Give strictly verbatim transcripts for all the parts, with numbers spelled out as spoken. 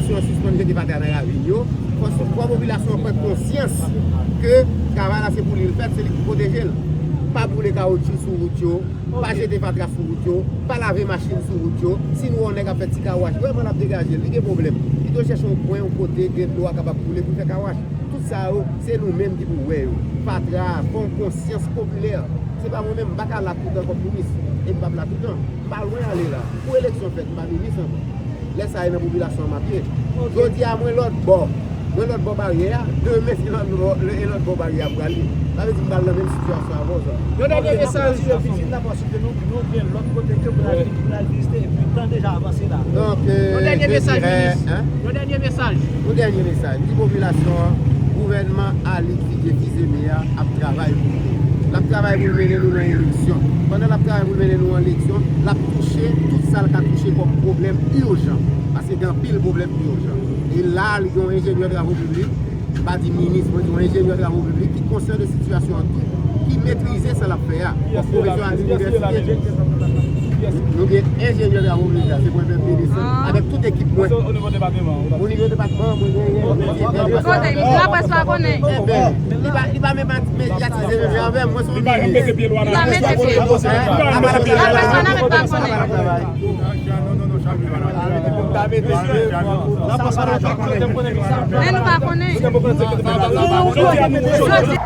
Popilasyon sispann jete fatra nan ravin yo. Fò, fò popilasyon an pran konsyans ke travay la se pou li l fèt, se li ki pwoteje l. Pa boule kawotchou sou wout yo, pa jete fatra sou wout yo, pa lave machin sou wout yo. Si nou wè yon nèg ap fè ti kawach, vrèman l ap degaje l, li gen pwoblèm. Li dwe chèche yon kwen, yon kote gen dlo a kapab koule pou l fè kawach. Tout sa yo, se nou menm ki pou wè yo. Fatra, fè yon konsyans popilè. Se pa mwen menm, m pa ka la toutan kòm minis. E m p ap la toutan. M pa lwen ale la. Pou eleksyon fèt, m pa minis ankò. Lè sa a, e nan popilasyon an m ap ye. Jodi a, mwen lòt bò. Mwen lòt bò baryè a. Demen, se lòt bò, e lòt bò baryè a m prale. Sa vle di m pral nan menm sitiyasyon avè w, sa. Yon dènye mesaj. Vizit la, paske nou, nou gen lòt kote ke pou n al, pou n al vizite, epi tan deja avanse la. Donk, euh, yon dènye mesaj, minis. Yon dènye mesaj. Yon dènye mesaj. M di popilasyon an, gouvènman a li ki gen fizeme a ap travay pou nou. L ap travay pou l mennen nou nan eleksyon. Pandan l ap travay pou l mennen nou nan eleksyon, l ap touche tout sa l ka touche kòm pwoblèm ijan. Paske gen anpil pwoblèm ijan. E la, li gen yon enjenyè travo piblik, m pa di minis, mwen di yon enjenyè travo piblik ki konsyan de sitiyasyon an tou, ki metrize sa l ap fè a. Kòm pwofesè a linivèsite, nou gen enjenyè travo piblik la, se mwen menm minis la, avèk tout ekip mwen. O nivo depatman, mwen genyen. Kote? Laprès pa konnen. Enben, li pa, li pa menm medyatize menm jan avè m, mwen se yon minis. Li pa menm mete pye l. Laprès pa konnen. Men nou pa konnen. Jodi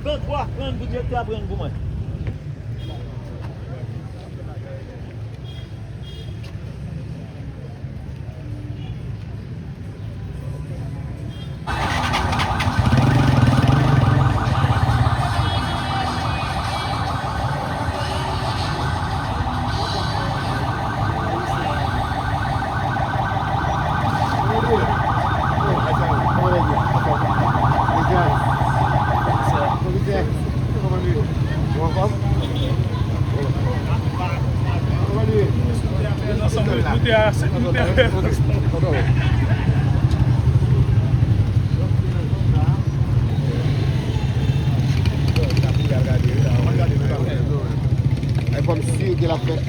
Gantwa, pran pou direktè a, pran pou mwen. Ay, fò m si ke l ap fèt.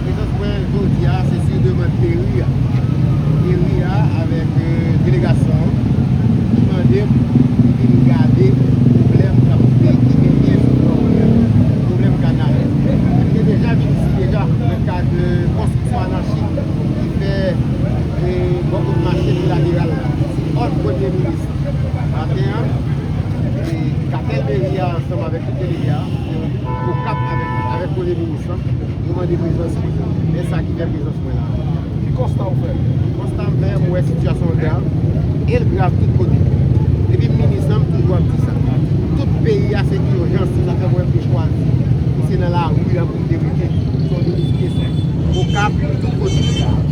Prezans mwen jodi a, se sou demann meri a. Meri a avèk, euh, delegasyon an ki mande m pou vin gade pwoblèm k ap, ki genyen sou bò, pwoblèm kanal. M te deja vin isi deja nan kad, euh, konstriksyon anachik ki fè, euh, bò kot mache Bilateral la, sou òd Premye Minis. Maten an, e, katèl meri a ansanm avèk tout delege a, Okap avèk, avèk Premye Minis lan, yo mande prezans mwen. Men sa ki fè prezans mwen la. Ki konsta w fè? Konsta m fè, m wè sitiyasyon an grav, e l grav tout kote. Depi m minis lan, m toujou ap di sa. Tout peyi a se ijans, se sa fè mwen m te chwazi pou se nan lari a pou m te rete. Se yon minis ki Okap, tout kote.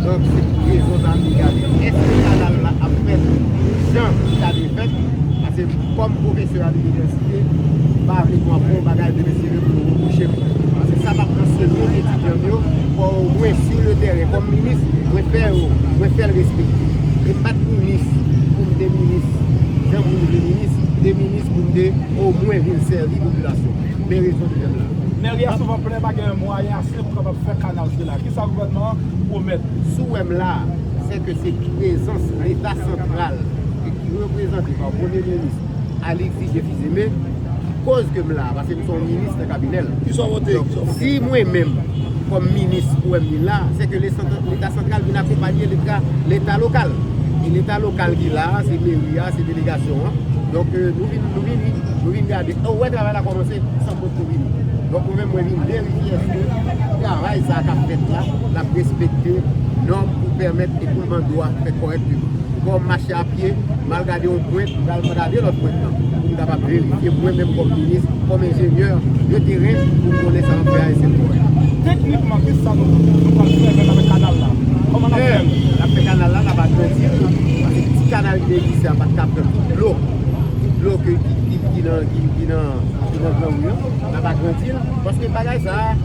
Donk, se pou rezon sa m te gade. Èske kanal la ap fèt jan li ta dwe fèt? Paske kòm pwofesè a linivèsite, m pa vle pran pou yon bagay de mesye pou yo repwoche m. Paske sa m ap ansenye etidyan m yo, fò omwen sou le tèren, kòm minis, Fè yo, mwen fè l respekte. E m pa t minis pou m te minis jan moun vle minis, m te minis pou m te omwen vin sèvi popilasyon. Men rezon ki fè m la. Meri a, silvouplè, pa gen mwayen ase pou kapab fè kanal sila. Kisa gouvènman an pwomèt? Si w wè m la, se ke se prezans Leta santral ki reprezante pa Premye Minis Alix Didier Fils-Aimé, koz ke m la, paske m se yon minis nan kabinè l. Kisa w vote? Donk, si mwen menm, kòm minis, ou wè m vin la, se ke le sant-, Leta santral vin akonpanye Leta, Leta lokal. E Leta lokal ki la, se meri a, se delegasyon an. Donk, euh, nou vin, nou vin, nou vin gade. Ou wè travay la kòmanse san pòt nou vini. Donk, mwen menm, mwen vin verifye èske travay sa a k ap fèt la, l ap respekte nòm pou pèmèt ekoulman dlo a fèt kòrèkteman. Bon, m mache a pye, m al gade yon pwent, m al gade lòt pwent lan, pou m kapab verifye mwen menm kòm minis, kòm enjenyè de teren, pou m konnen sa m ap fè a, èske l kòrèk. Teknikman, kisa nou, nou pral fè menm avèk kanal la? Kòman n ap fè l? N ap fè kanal la, n ap agrandi l, paske ti kanal ki te egziste a pa t ka pran tout dlo, tout dlo ke, ki, ki, ki nan, ki, ki nan, ki nan Gran Ri an, n ap agrandi l, paske bagay sa a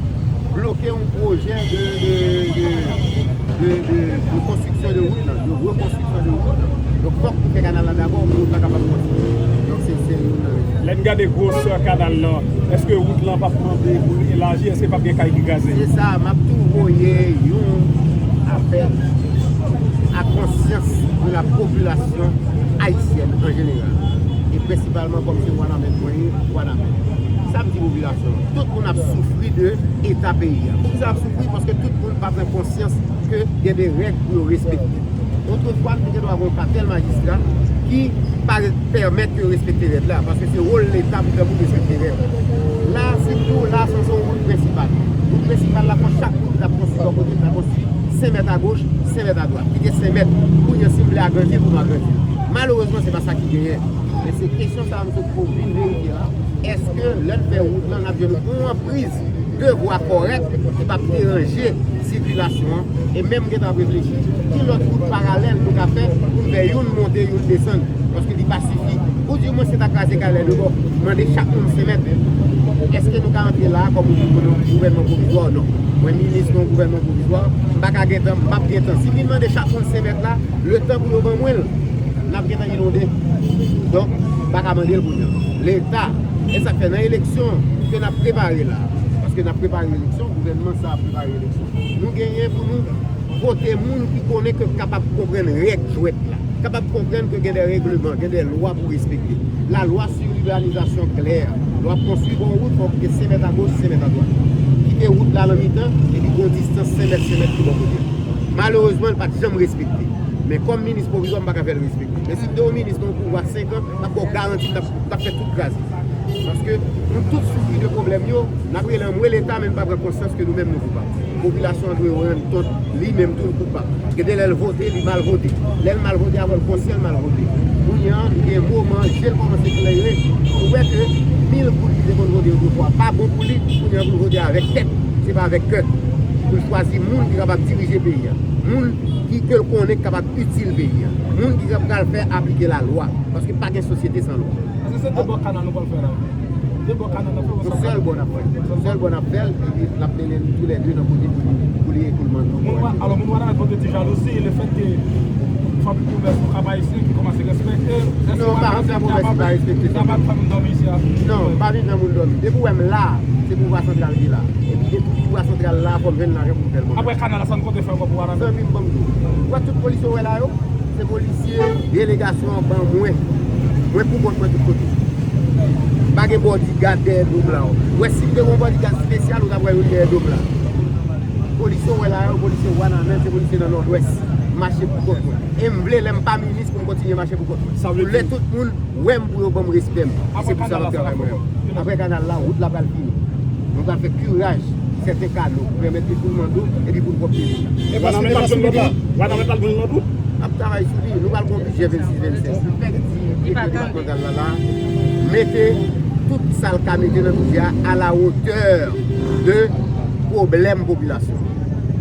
bloke yon pwojè de, de, de, de, de, de konstriksyon de wout lan, de rekonstriksyon de wout lan. Donk, fòk nou fè kanal la dabò pou wout la kapab kontinye. Donk, se, se youn nan rezon. Lè n gade gwosè kanal lan, èske wout lan p ap mande pou l elaji? Èske p ap gen kay ki kraze? Se sa, m ap tou voye yon apèl a konsyans de la popilasyon ayisyèn an jeneral. E prensipalman, kòm se Wanament mwen ye, Wanament. Sa m di popilasyon an, tout moun ap soufri de eta peyi a. Poukisa ap soufri? Paske tout moun pa pran konsyans ke gen de règ pou yo respekte. Otrefwa, nou te gen dwa gen yon katèl majistra ki pa pèmèt ke yo respekte règ la, paske se wòl Leta pou fè moun respekte règ. La, sitou la, se yon wout prensipal. Wout prensipal la, fò chak wout ki t ap konstwi bò kote, ta konstwi senk mèt agoch, senk mèt adwat. Kite senk mèt, kounye a, si m vle agrandi l, pou m agrandi l. Malerezman, se pa sa ki genyen. Men se kesyon sa a m sot pou vin verifye la. Èske lè n fè wout lan, n ap jwenn yon anpriz de vwa kòrèk ki p ap deranje sikilasyon an? E menm gentan ap reflechi, ki lòt wout paralèl nou ka fè pou n fè youn monte, youn desann? Paske li pa sifi. Ou di mwen se ta kraze kay la de bò, mande chak moun senk mèt. Èske nou ka antre la a kòm yon gouvènman pwovizwa? Non. Mwen minis nan yon gouvènman pwovizwa, m pa ka gentan, m p ap gentan. Si m vin mande chak moun senk mèt la, letan pou yo ban mwen l, n ap gentan inonde. Donk, m pa ka mande l kounye a. Leta, e sa k fè nan eleksyon ke n ap prepare la, paske n ap prepare eleksyon, gouvènman sa ap prepare eleksyon, nou genyen pou nou vote moun ki konnen, ke kapab konprann règ jwèt la, kapab konprann ke gen de règleman, gen de lwa pou respekte. Lalwa sou ibanizasyon klè. Lè w ap konstwi yon wout, fò w kite senk mèt agoch, senk mèt adwat. Kite wout la nan mitan, epi gen yon distans senk mèt, senk mèt pou bò kote. Malerezman, l pa t janm respekte. Men kòm minis pwovizwa, m pa ka fè l respekte. Men si m te yon minis nan yon pouvwa senk an, m ap ba w garanti m t ap, m t ap fè tout kraze. Paske nou tout soufri de pwoblèm yo, n ap rele anmwe Leta, men n pa pran konsyans ke nou menm nou koupab. Popilasyon an dwe rann kont li menm tou l koupab. Gen de lè l vote, li mal vote. Lè l mal vote, apre l konsyan l mal vote. Kounye a, li gen moman, je l kòmanse klere, pou l wè ke mil goud li te konn vote otrefwa pa bon pou li, kounye a pou l vote avèk tèt, se pa avèk kè. Pou l chwazi moun ki kapab dirije peyi a. Moun ki, ke l konnen k kapab itil peyi a. Moun ki pral fè aplike lalwa. Paske pa gen sosyete san lwa. Èske se de bò kanal nou pral fè la? De bò kanal n ap fè? Yon sèl bò n ap fè. Yon sèl bò n ap fè l, epi l ap mennen nou toulède nan kote pou li, pou li ekoulman dlo. Moun Wa-, alò, moun Wanament pote ti jalouzi, lefètke fabrik komès nou, Cap Haïtien ki kòmanse respekte. Non, m pa rantre nan pwomès ki pa respekte. Sa pa fè moun dòmi isi a. Non, m pa vin fè moun dòmi. Depi w wè m la, se pouvwa santral ki la. Epi depi pouvwa santral la, fò m jwenn lajan pou m fè l mwen menm. Apre kanal la, sa n konte fè ankò pou Wanament? Zanmi m, ban m di w. Ou wè tout polis yo wè la yo? Se polisye delegasyon an ban mwen. Mwen pou kont mwen tout kote. Pa gen bodyguard dèyè do m la. Ou wè, si m te gen yon bodyguard espesyal, ou t ap wè youn dèyè do m la. Polisye w wè la yo, polisye Wanament, se polisye nan Nòdwès. M mache pou kont mwen. E m vle, lè m pa minis, pou m kontinye mache pou kont mwen. Sa vle di lè tout moun wè m, pou yo ban m respè m. E se pou sa m ap travay mwen. Apre kanal la, wout la pral fini. Nou pral fè kiraj sèten kano pou pèmèt ekoulman dlo, epi pou n pwòpte vil la. E Wanament p ap jwenn lòt la? Wanament p ap jwenn lòt wout? N ap travay sou li. Nou pral gon bidjè vennsis vennsenk. Nou fèk di direktè depatmantal la, la, mete tout sa l ka mete nan bidjè a, à la hauteur de pwoblèm popilasyon.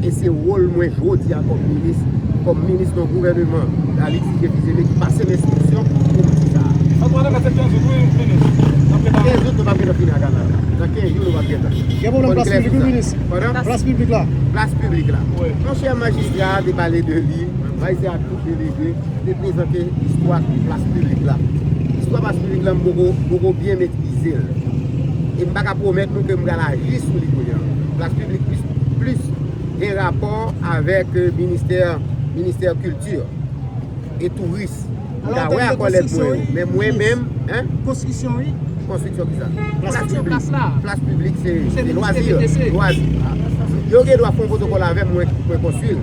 E se wòl mwen jodi a kòm minis, kòm minis nan gouvèneman Alix Didier Fils-Aimé ki pase m enstriksyon pou m di sa a. Sa pral fè se kenz out, wi, minis. N ap Kenz jou nou p ap gentan fini ak kanal la. Nan kenz jou nou p ap gentan. Gen pwoblèm plas piblik wi, minis. Plas piblik la. Plas piblik la. Monchè, majistra a te pale de li, majistra a tou delege, te prezante istwa plas piblik la. Istwa plas piblik la, m poko, poko byen metrize l. E m pa ka pwomèt nou ke m pral aji sou li kounye a. Plas piblik plis, plis gen rapò avèk, euh, ministè, ministè kilti e touris. M ka wè akò lèt mwen yo, men mwen menm, en? Konstriksyon, wi. Konstriksyon kisa? Plas piblik. Plas piblik se, se lwazi. Lwazi. Yo gen dwa fè yon pwotokòl avè m, mwen, mwen konstwi l.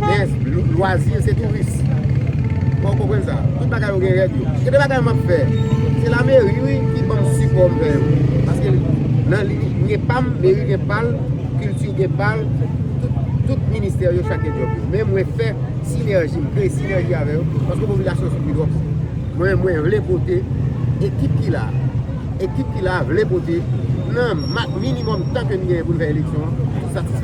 Men lwazi se touris. Fò w konprann sa. Tout bagay yo gen règ yo. Gen de bagay m ap fè. Se lameri, wi, ki ban m sipò m fè yo. Paske nan li, m gen pa m, meri gen pa l, kilti gen pa l, tout, tout ministè yo chak gen djòb yo. Men mwen fè sinèji, m kreye sinèji avè yo, paske popilasyon soufri twòp. Mwen, mwen vle pote ekip ki la, ekip ki la vle pote nan ma-, minimòm tan ke n genyen pou n fè eleksyon an, pou satisfè